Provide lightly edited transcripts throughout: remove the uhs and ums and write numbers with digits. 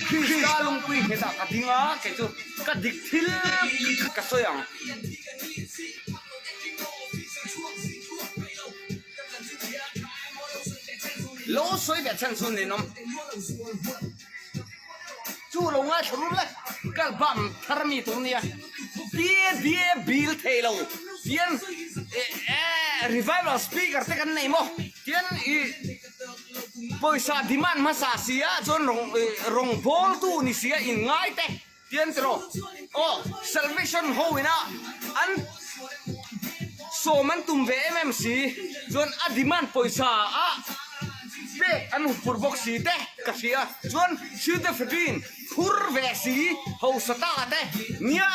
Krista lungpui nghetah ka ding a, kei chu ka dik thil ka sawi ang. Lo sawi ve chhan chu ninawm. Chu lo ngaithla rur le, kal bam thar mi tur nia. Bia bia bil thei lo tian revival speaker te kan nei maw tian i pawisa demand hmasa sia chuan rawng rawng bawl tu ni sia in ngai te tian tiraw aw salvation ho ina an sawm an tum ve em em si chuan a demand pawisa a pek an huphurh bawk si te ka hria chuan Sudafedin Phur ve si hausa ta te nia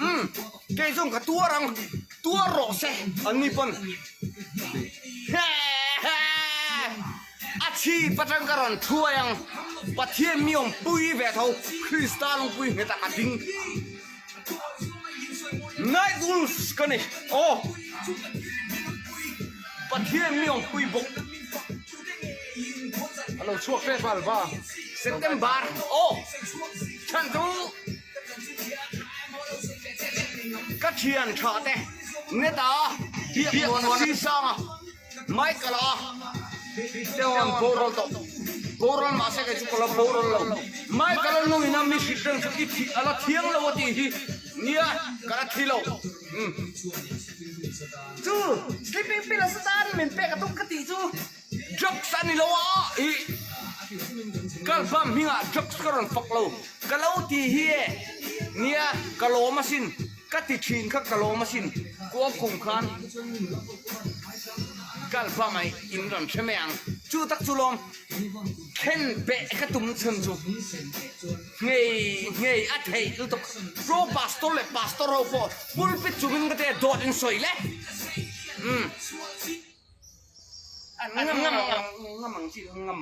umm kei chuan ka tuar ang tuar rawh se an ni pawn hehe a chhip atang ka rawn thuai ang Pathian mi awm pui ve tho Krista lungpui nghet ah ka ding Night Wolves ka ni aw Pathian mi awm pui bawk. A lo chhuak tep a alba. September aw chhan chu ka thian tha te neta biak muan si sang a Michael a te awm boral tawh boral mahse kei chu ka la boral lo Michael a nu ina mi hrilh reng chu i thih a la thiang lo a tih hi nia ka la thi lo umm chu sleeping pill a satan min pek a tum ka tih chu. Drugs a ni lo a i kal bam hmingah drugs ka rawn fak lo ka lo ti hi e nia ka lawm asin ka ti thin kha ka lawm asin kuang kum khan kal bam a in rawn hre mai ang chu tak chu lawm thlen beh ka tum chhan chu ngei ngei a theih lutuk pro pastor leh pastor ho pawh pulpit chungin ka tia dawt in sawi le umm. An ngam ngam ang ngam ang chi ngam.